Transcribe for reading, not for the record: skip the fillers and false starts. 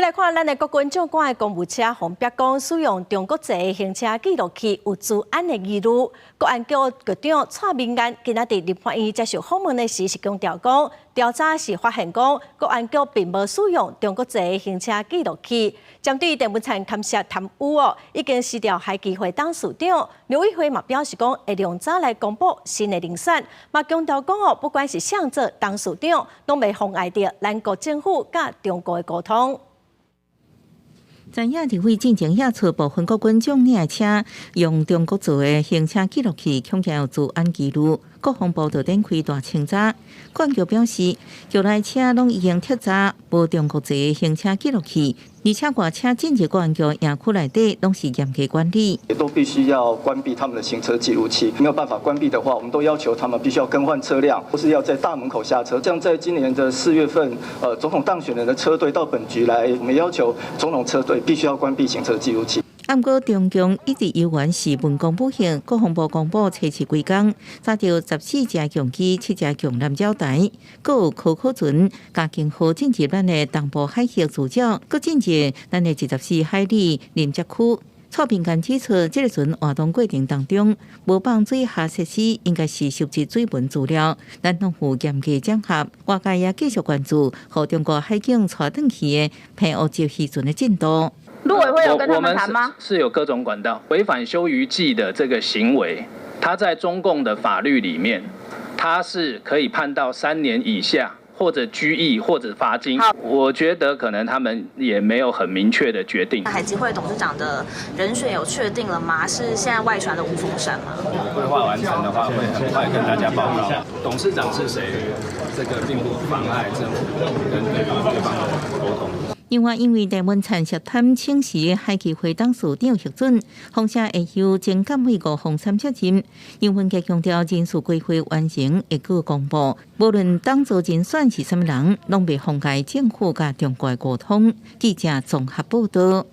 來看咱的國軍長官的公務車，予人爆講使用中國製的行車記錄器有資安的疑慮。國安局局長蔡明彥今仔佇立法院接受訪問的時是強調講，調查是發現講國安局並無使用中國製的行車記錄器。針對鄭文燦牽涉貪污哦，已經辭掉海基會董事長劉宇輝嘛表示講，會量早來公布新的人選，嘛強調講哦，不管是誰做董事長，攏袂妨礙著咱國政府佮中國的溝通。知影立委進前驗出部分國軍將領的車用中國做的行車記錄器，恐驚有資安疑慮。國防部就展開大清查。國安局表示，局內車攏已經徹查，無中國製的行車記錄器，而且外車進入國安局營區內底，攏是嚴格管理。也都必須要關閉他們的行車記錄器，沒有辦法關閉的話，我們都要求他們必須要更換車輛，或是要在大門口下車。像在今年的4月份，總統當選人的車隊到本局來，我們要求總統車隊必須要關閉行車記錄器。毋過中共一直猶原是文攻武嚇，國防部公布測試幾工，查著14隻共機、7隻共艦繞台，閣有科考船、嘉興號進入咱的東部海域自擾，閣進入咱的24海里臨接區。蔡明彥指出，這个船活動過程當中，無放水下設施，應該是收集水文資料，咱攏有嚴格檢核。外界也繼續關注，予中國海警帶轉去的澎湖籍漁船的進度。陸委會有跟他們談嗎？是有各種管道，違反休漁季的這個行為，他在中共的法律裡面，他是可以判到3年以下，或者拘役，或者罰金。我覺得可能他們也沒有很明確的決定。海基會董事長的人選有確定了嗎？是現在外傳的吳鳳山嗎？規劃完成的話，會很快跟大家報告。董事長是誰？這個並不妨礙政府跟對方對方的溝通。另外，因為鄭文燦涉貪請辭海基會董事長核准，風聲會由前監委吳鳳山接任。楊文傑強調，人事規劃完成會閣公布，無論董座人選是啥物人，攏袂妨礙政府佮中國的溝通。記者綜合報道。